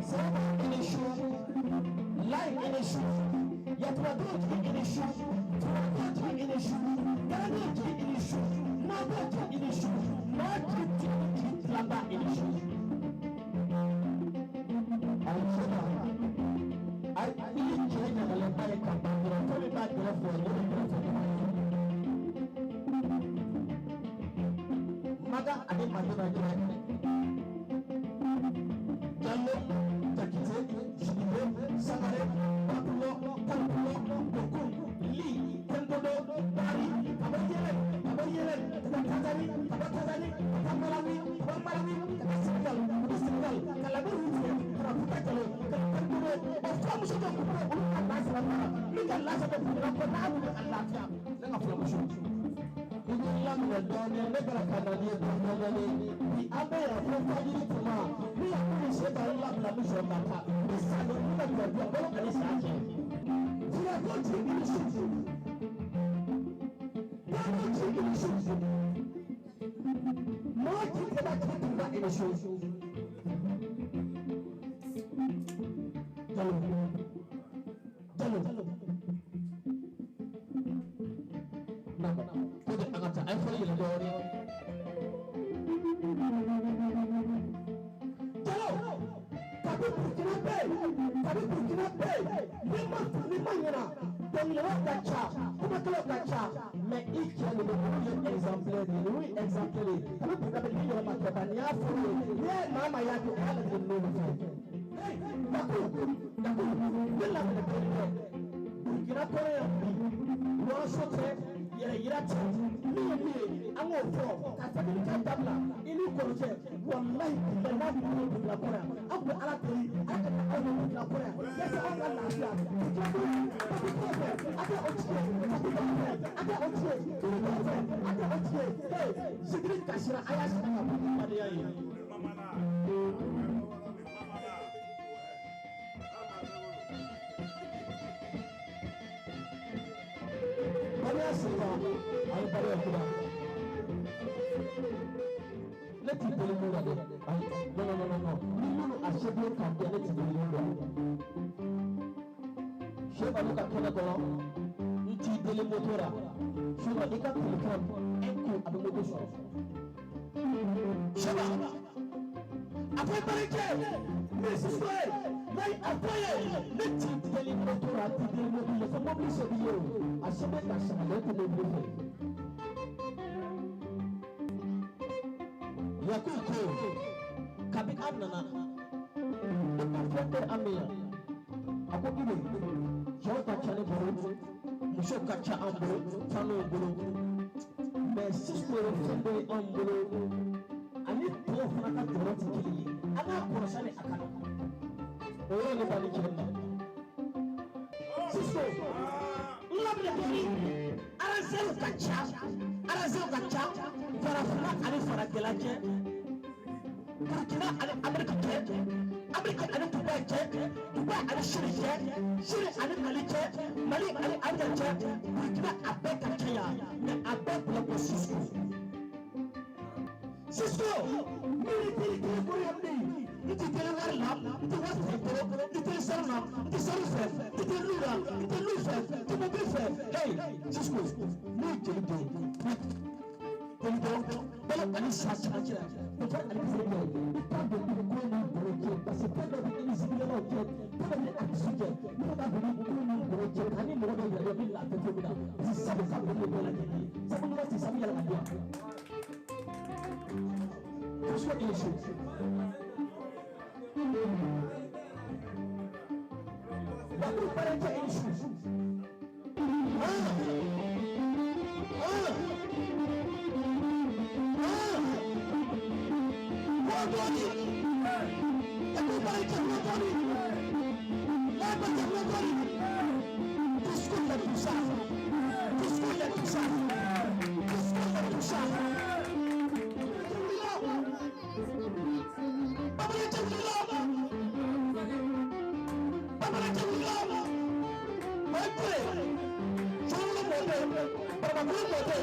Sɛnɛba i ni su, Layi i ni su, Yatuma jigi i ni su, Tumakɛ jigi i ni su, Garange jigi i ni su, Nabɔ jigi i ni su, Maa jigi jigi jigi tilaba i ni su. Ayi Sɛba, ayi i ye cɛ ɲagalenba ye ka ban dɔrɔn, fɛn min b'a kɛrɛfɛ o de kɛrɛfɛ de b'a ye. Maga ani Madina cɛ. Jallo, Jakite, Sidibe, Sangare, Bakulɔ, Kalkulɔ, Bokum, Li, Tenkodo, Bari, ka bɔ Yɛlɛ, ka bɔ Yɛlɛ, ka taa Tanzanie, ka bɔ Tanzanie, ka taa Malawi, ka bɔ Malawi, ka taa Sénégal, ka bɔ Sénégal, ka Lamini tigɛ, ka na Futa Jalo, ka na Tenkodo, o fulamuso dɔ tun bɛ olu ka lasara mara, min ka lasara bɛ Burukina kɔ n'a wuli a lafiya, ne ka fulamuso. I b'i laminɛ dɔɔnin, ne kɛra ka na n'i ye dɔɔnin dɔɔnin. Bi an bɛ yan fo fajiri tuma, ni Yakubu ni Seba ye labila min sɔrɔ ka taa, ni sa don, n'u ka jɔ jɔ balo ani sa cɛ. Fiyako ci i ni su. Balo ci i ni su. Mɔgɔ ci tɛ ci tuba i ni su. Jalo. Jalo. Ko de an ka taa, a ye fɔli yɛlɛ dɔɔnin. Jalo, kabi Burukina bɛ yen, kabi Burukina bɛ yen, n'i ma ɲina, dɔnkilidalaw ka ca, kumakɛlaw ka ca, mais i cɛ ninnu olu ye exemplaire de ye, ninnu ye exemplaire ye. Kabi Burukina bɛ yen, ni yɛrɛ ma kɛ ban, nin y'a fɔlɔ ye, n'i y'a ye maa maa y'a kɛ, o y'a lajɛ ninnu fɛ. Yaku, Yaku, ne lamɛnni bɛ dɛ. Burukina kɔnɔ yan bi, wɔlɔsɔ tɛ, yɛrɛ yira tɛ, min ye min ye, an k'o fɔ ka fɛn ka dabila i ni kɔrɔ cɛ. Walahi bilahi n'a tun bɛ Burukina kɔnɔ yan, an tun bɛ Ala deli Ala ka aw bɛ Burukina kɔnɔ yan, yasa aw ka lafiya. Burukina kɔnɔ yan, Baku tɔgɔ fɛ, a tɛ o tiɲɛ, Baku tɔgɔ fɛ, a tɛ o tiɲɛ, Turu tɔgɔ fɛ, a tɛ o tiɲɛ. Ee, Zikiri kasira, a y'a sigi ka bɔ ni badenya ye. Badenya siriba ani badenya kura. Ne ti deli mun na dɛ, ayi, non non non non, ni minnu a se bɛ ka di ne ti deli mun na. Seba n'u ka kɛnɛ kɔnɔ, n t'i deli moto la. Seba i ka téléphone un coup a bɛ moto sɔrɔ. Seba a fɔ barikɛ ne sisan ye n'ayi a fɔ ye ne ti deli moto la, a ti deli moto la, fo mobili se b'i ye o, a se bɛ ka sama ne tɛ mobili fɛ. Yakubu ko kabi an nana ne ko fɛn tɛ an bɛ yan, a ko Ibe cɛw ka ca ne bolo, musow ka ca an bolo, fanuw bolo, mais Cisco ye fɛn dɔ ye anw bolo ani tɔw fana ka jɔyɔrɔ tɛ kelen ye, an k'a kɔrɔsi ni a ka na o yɔrɔ ne b'ale cɛ na. Cisco n labila tuguni, arazew ka ca, arazew ka ca farafinna ani farajɛla cɛ, Burkina ani Ameriki cɛ, Ameriki ani Dubai cɛ, Dubai ani Sini cɛ, Sini ani Mali cɛ, Mali ani Abidjan cɛ, Burkina a bɛɛ ka ca yan, mais a bɛɛ bila ko Cisco. Cisco min ni teri kelen kɔrɔ yan bi, n ti teri wari la, n ti wari fɛ bolo, n ti teri sanu na, n ti sanu fɛ, n ti teri lu la, n ti lu fɛ, n ti mobili fɛ. Hey Cisco, ne ye jeli den ye. Jeli dɔn balo ani sa camancɛ la, o fana ani kisɛ kɛ i t'a dɔn i ko ni goro cɛ, parce que fɛn dɔ bɛ i ni zikirilamaw cɛ, fɛn dɔ bɛ artiste cɛ, ne b'a dɔn i ko ni goro cɛ ani mɔgɔ dɔw yɛrɛ bɛ lafiya cogo min na, parce que sabu ka bon ni bɛɛ lajɛlen ye, sabu ni waati sabu yɛlɛ ka di yan. Cisco i ni su. Bakuru Barɛcɛ i ni su. Baramakulu mɔtɛ,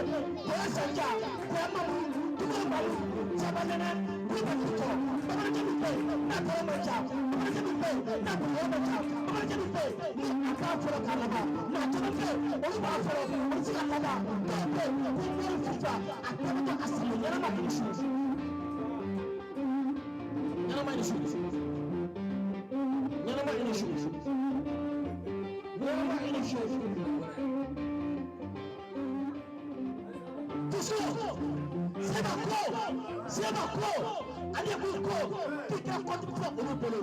Koya Sanja, Koya Mamu. Sukoro Balu, Jabanɛnɛ, Kulubali kɔ, Bamanankɛ min bɛ yen n'a kɔrɔ man ca, Bamanankɛ min bɛ yen n'a kɔrɔ man ca, Bamanankɛ min bɛ yen ni a t'a fɔlɔ k'a laban, maa caman bɛ yen olu b'a fɔlɔ olu tɛ se ka laban, dɔw bɛ yen ko mori fufa a tɛmɛtɔ a sɛmɛ ɲɛnama i ni su, ɲɛnama i ni su, ɲɛnama i ni su, ɲɛnama i ni su. Tuso, Seba ko, Seba ko, ale ko ko k'i ka contribution olu bolo.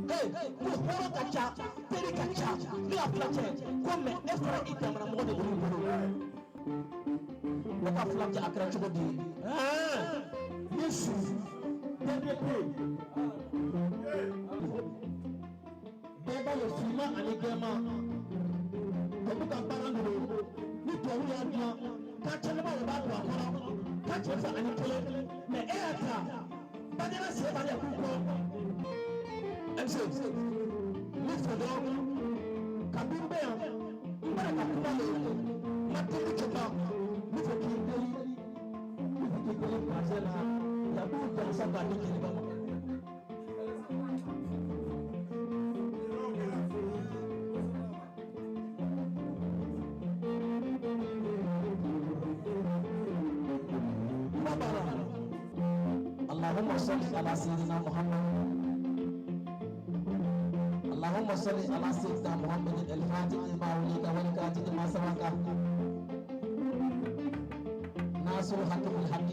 Ee, ko hɔrɔn ka ca, teri ka ca, ne y'a fila cɛ, ko mɛ e fana i jamana mɔgɔ de olu bolo. Ne ka fila cɛ a kɛra cogo di? Ɛɛ, ni su, DDP. Bɛɛ b'a ye finman ani jɛman. Tubabu ka baara de don, ni tubabu y'a dilan k'a caman de b'a don a kɔnɔ k'a cɛ fila ani kelen, mɛ e y'a ta badenya sen b'a k'u kɔ. MC ne fɛ dɔrɔn kabi n bɛ yan n b'a ka kuma le ma teli kɛ ban ne fɛ k'i deli ne fɛ k'i deli bazɛn na yaku jansa k'a di jeliba ma. اللهم صل على سيدنا محمد اللهم صل على سيدنا محمد الفاتح لما ولد والكاتب لما سبق ناصر الحق بالحق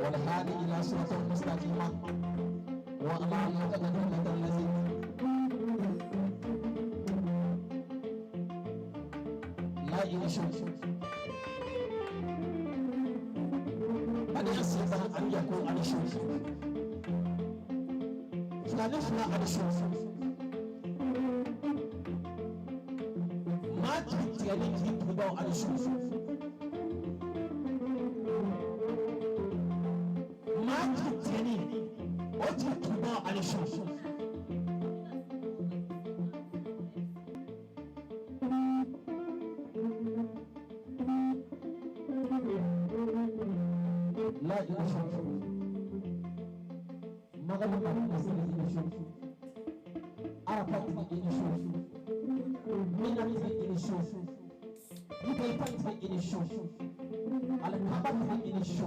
والهادي الى صراط المستقيم وعلى آله قدر الذي لا يشرك ani seba ani yako ani su fila ni fila ani su maa jigi tigɛ ni jigi tugubaw ani su maa jigi tigɛ ni o jigi tugubaw ani su. La ilaha Magadu masiri i ni su, Arafa tigi i ni su, Mina tigi i ni su, Mutalifa tigi i ni su, Alikaba tigi i ni su,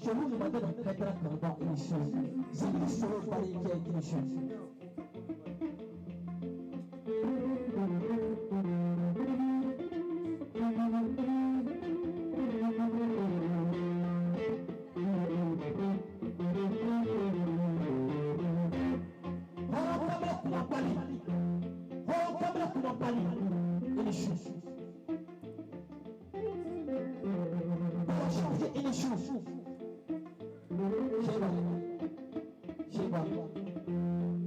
Sehu Madani Hayidara kanuba i ni su, Zikiri soro bari kɛ i ni su. Hɔrɔn kamalen kumabali, hɔrɔn kamalen kumabali i ni su. Bɔrɔsitigi i ni su. Seba, Seba,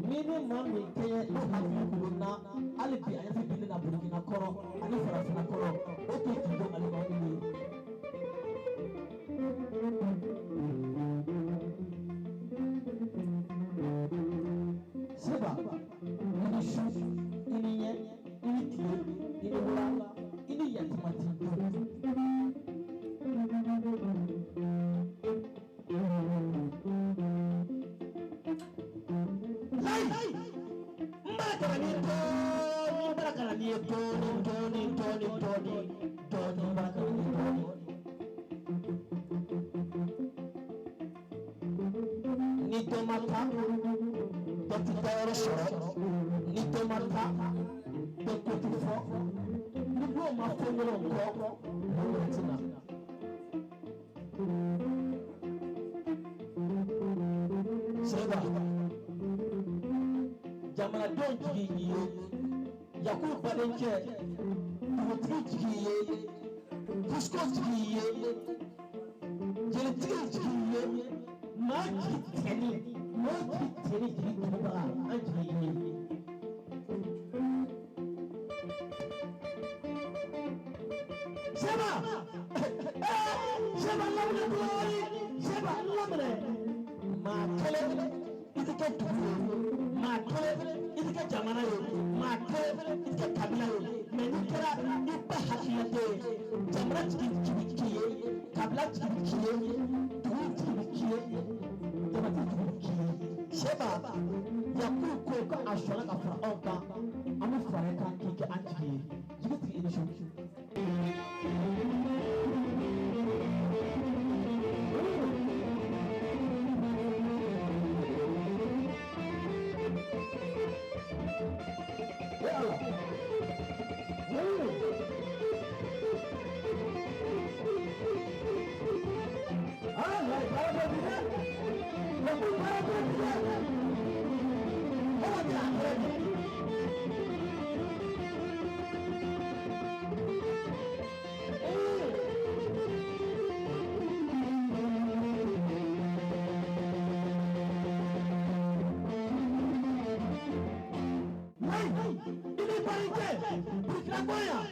ni ni maa min kɛɲɛ n'o hakili kun bɛ na hali bi a ɲɛ tɛ bi na Burukina kɔrɔ ani farafinna kɔrɔ o tun ye Gindo Alimami ye. Seba, i ni su, i ni ɲɛ, i ni tile, i ni wula, i ni yatimati du. Layi, n b'a kalan ni dɔɔni, n b'a kalan ni ye dɔɔni dɔɔni dɔɔni dɔɔni dɔɔni, n b'a kalan ni dɔɔni. Ni dɔ ma taa, dɔ ti dayɔrɔ sɔrɔ. Ni dɔ ma taa, dɔ ko ti fɔ. Ni dɔw ma fɛn wɛrɛw kɔ, mɔgɔ wɛrɛ ti na. Seba, jamanadenw jigi y'i ye, Yakubu badenkɛ, dugutigi jigi y'i ye, Kusko jigi y'i ye, jelitigi jigi y'i ye, maa jigi tigɛli, maa jigi tigɛli jigi tugubaga, an jigi y'i ye. Seba, Seba laminɛ dɔɔni, Seba laminɛ. Maa kelen i tɛ kɛ dugu ye, maa kelen i tɛ kɛ jamana ye, maa kelen i tɛ kɛ kabila ye, mɛ n'i kɛra i ba hakilila den ye, jamana jigi jigi k'i ye, Jamana jigi bɛ k'i ye, dugu jigi bɛ k'i ye, jamana jigi bɛ k'i ye. Sɛba, Yakubu ko ko a sɔnna ka fara anw kan, an bɛ fara e kan k'i kɛ an jigi ye. Jigi tigi, i ni su. I ni barikɛ Burukina yan,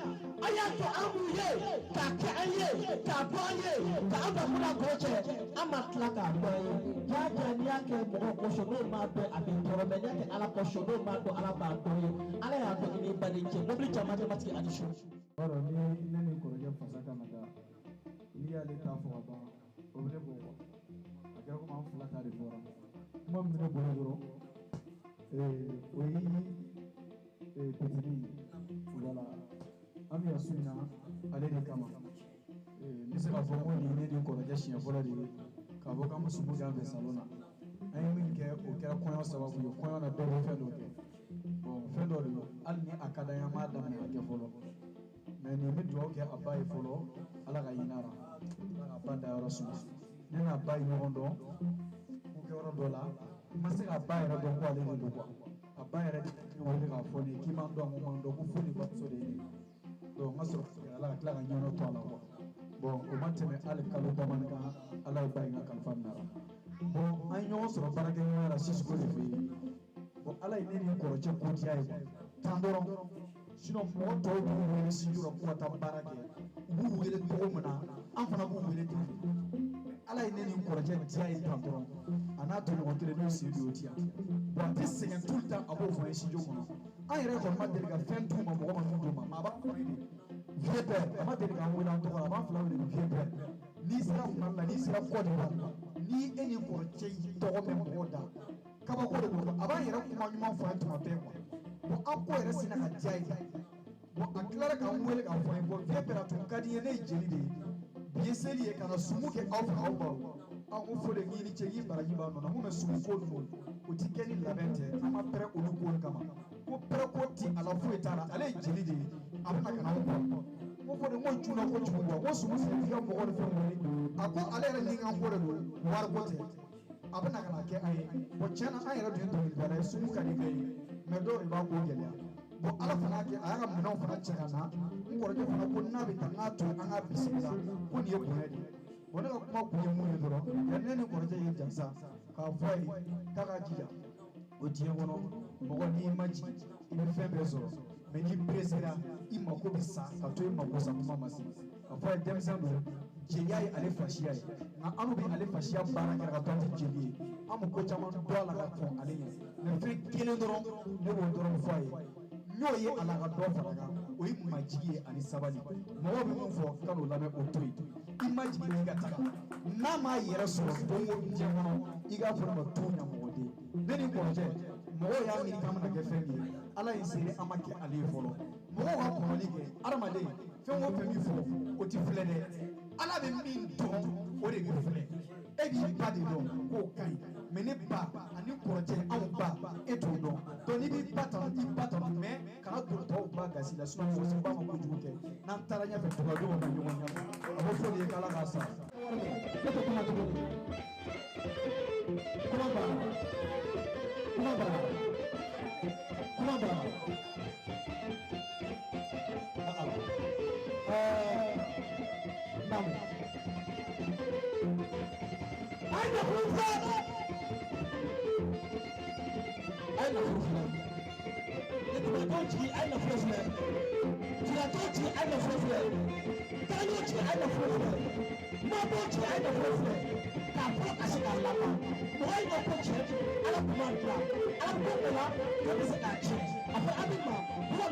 a y'a kɛ an m'u ye k'a kɛ an ye k'a bɔ an ye k'an ka kunna ko cɛ, an ma tila k'a bɔ an ye. Jaa jaa, n'i y'a kɛ mɔgɔ kosɔn n'o m'a dɔn, a b'i tɔɔrɔ, mɛ n'i y'a kɛ Ala kosɔn n'o m'a dɔn, Ala b'a dɔn ye. Ala y'a dɔn i n'i baden cɛ, mobili caman tɛ matigi ani su. B'a dɔn ni ne ni kɔrɔkɛ fasa kama da, n'i y'ale ta fɔ ka ban, o bɛ ne bɔ kuwa. A kɛra komi an fila ta de fɔra. Kuma min bɛ ne bolo dɔrɔn, o ye petini ye. Voilà, an bɛ yan su in na ale de kama. N bɛ se k'a fɔ ko nin ye ne ni kɔrɔkɛ siɲɛ fɔlɔ de ye k'a fɔ k'an bɛ sumu kɛ an fɛ salon na. An ye min kɛ, o kɛra kɔɲɔ sababu ye. Kɔɲɔ na, dɔ bɛ fɛn dɔ kɛ, bon, fɛn dɔ de don. Hali ni a ka d'an ye, an b'a daminɛ ka kɛ fɔlɔ, mɛ nin bɛ dugawu kɛ a ba ye fɔlɔ. Ala ka hinɛ a la, Ala ka ba dayɔrɔ suma. Ne n'a ba ye ɲɔgɔn dɔn ko kɛyɔrɔ dɔ la, n ma se k'a ba yɛrɛ dɔn ko ale de don kuwa. A ba yɛrɛ de ye wele k'a fɔ ne ye k'i m'an dɔn, ko m'an dɔn, ko fo ni bamuso de ye ne. Donc n ka sɔrɔ ka ala ka tila ka ɲɛnɔ to a la kuwa. Bon, o ma tɛmɛ hali kalo damani kan, Ala ye ba in ka kalifa minɛ a la. Bon, an ye ɲɔgɔn sɔrɔ baarakɛɲɔgɔnya la Sisiko de fɛ yen. Bon, Ala ye ne ni kɔrɔcɛ ko diya ye tan dɔrɔn. Sinon mɔgɔ tɔw b'u wele studio la k'u ka taa baara kɛ, u b'u wele cogo min na, an fana b'u wele ten. Ala ye ne ni kɔrɔcɛ diya ye tan dɔrɔn. A n'a tɔɲɔgɔn kelen n'o sen don, o diya. Bon, a tɛ sɛgɛn, tout le temps a b'o fɔ an ye studio kɔnɔ. An yɛrɛ kɔni ma deli ka fɛn d'u ma, mɔgɔ ma min d'u ma, mais a b'a fɔ an ye de vieux père. A ma deli k'an wele an tɔgɔ la, a b'an fila wele de vieux père. N'i sera Mali la, n'i sera Côte d'Ivoire, ni e ni kɔrɔcɛ y'i tɔgɔ mɛn mɔgɔw da, kabako de don. A b'an yɛrɛ kuma ɲuman fɔ an ye tuma bɛɛ quoi. Bon, an ko yɛrɛ sinna ka diya ye. Bon, a tilara k'an wele k'a fɔ an ye: bon, vieux père, a tun ka di n ye, ne ye jeli de ye, bi ye seli ye, ka na sumu kɛ aw fɛ, aw baro. Aw ko fo de k'i ni ce, k'i baraji b'a nɔ na. Mun bɛ sumu ko ninnu, o ti kɛ ni labɛn tɛ, an ma pɛrɛ olu ko kama, ko pɛrɛ ko ti a la, foyi t'a la. Ale ye jeli de ye, a bɛna ka na anw baro. Ko fo de n ko juna kojugu kuwa, ko sumu filɛ, f'i ka mɔgɔ ni fɛnw wele. A ko ale yɛrɛ ni kan ko de don, wariko tɛ, a bɛna ka na kɛ an ye. Bon, tiɲɛ na, an yɛrɛ dun ye dɔnkilidala ye, sumu ka di bɛɛ ye, mɛ dɔw de b'a ko gɛlɛya. Bon, Ala fana y'a kɛ, a y'a ka minɛnw fana cɛ ka na. N kɔrɔkɛ fana ko n'a bɛ taa, n k'a to an k'a bisimila, ko nin ye bonya de ye. Bon, ne ka kuma kun ye mun ye dɔrɔn, yanni ne ni kɔrɔkɛ ye jansa k'a fɔ a ye k'a ka jija o diɲɛ kɔnɔ, mɔgɔ n'i ma jigin, i bɛ fɛn bɛɛ sɔrɔ, mɛ n'i peresera, i mako bɛ sa ka to i mako sa kuma ma se. K'a fɔ a ye, denmisɛn don, jeliya ye ale fasiya ye, nka an bɛ ale fasiya baara kɛ ka to an tɛ jeli ye, an bɛ ko caman dɔn a la ka kɔn ale ɲɛ. Mɛ fɛn kelen dɔrɔn, ne b'o dɔrɔn fɔ a ye, n y'o ye a la ka dɔ fara kan, o ye majigi ye ani sabali. Mɔgɔw bɛ mun fɔ, ka n'o lamɛn, o to yen. I ma jigin i ka taga, n'a m'a yɛrɛ sɔrɔ don o diɲɛ kɔnɔ, i k'a fɔ ne ma to ɲamɔgɔden. Ne ni kɔrɔcɛ, mɔgɔw y'a miiri k'an bɛna kɛ fɛn min ye, Ala ye seere, an ma kɛ ale ye fɔlɔ. Mɔgɔw ka kɔnɔli kɛ, adamaden fɛn o fɛn min fɔ, o ti filɛ dɛ. Ala bɛ min dɔn, o de bɛ filɛ. E b'i ba de dɔn k'o ka ɲi, mɛ ne ba ani kɔrɔcɛ, anw ba, e t'o dɔn. Donc n'i b'i ba tanu, i ba tanu, mɛ kana don tɔw ba gasi la. Sinon mɔgɔ si ba ma kojugu kɛ. N'an taara ɲɛfɛ, dugadenw bɛ ɲɔgɔn ɲɛfɛ, a bɛ fɔ de ye k'Ala k'a sara. Ne tɛ kuma tuguni. Kuma banna, kuma banna, kuma banna. Ala, naamu, a ye nafolo filɛ, a ye nafolo filɛ. Ne tubabuw jigi, a ye nafolo filɛ. Tubabuw jigi, a ye nafolo filɛ. Tagaɲɛw jigi, a ye nafolo filɛ. Mabɔw jigi, a ye nafolo filɛ. K'a fɔ ka se k'a laban, mɔgɔ yi ma ko cɛ, Ala kun b'a dilan, Ala ko o la ko bɛ se k'a tiɲɛ. A fɔ a bɛ ma huwa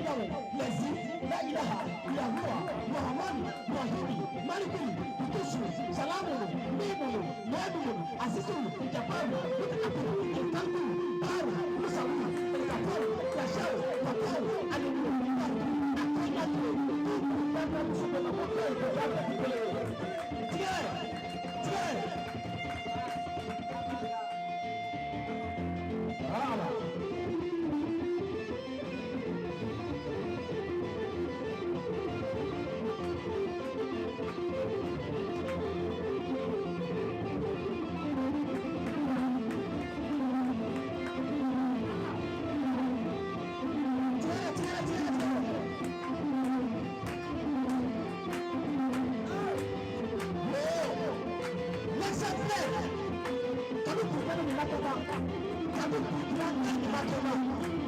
lazi la ilaha illa huwa muhammadu rahimi malikuli kutusu. Plaît. Kabi Burkina bɛ nin ma kɛ ban. Kabi Burkina bɛ nin ma kɛ ban.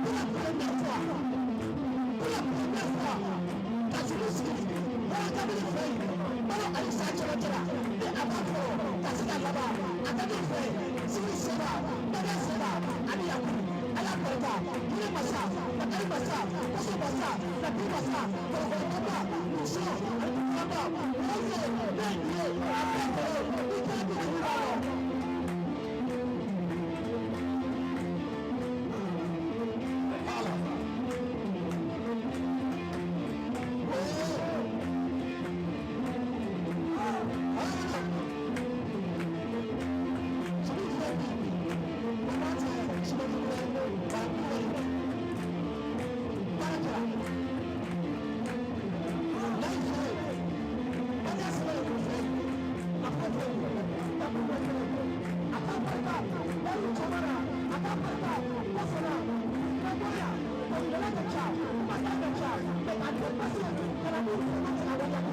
Pour la première fois. Pour la première fois. Ka sigi sigi. Bɔra kabini fɛ yen. Balo alisa cɛmancɛ la. Ni a b'a fɔ ka se ka laban. A ka di fɛ yen. Sigi sera. Bɛɛ sera. Ani Yakubu. Ala barika. Yiri masa. Bakari masa. Koso masa. Nabi masa. Kɔrɔkɔrɔba. Muso. Ani kaba. Mɔse. Ne ye. A bɛɛ kɔrɔ. I kɛra bi juru b'a la. Voilà. Oui.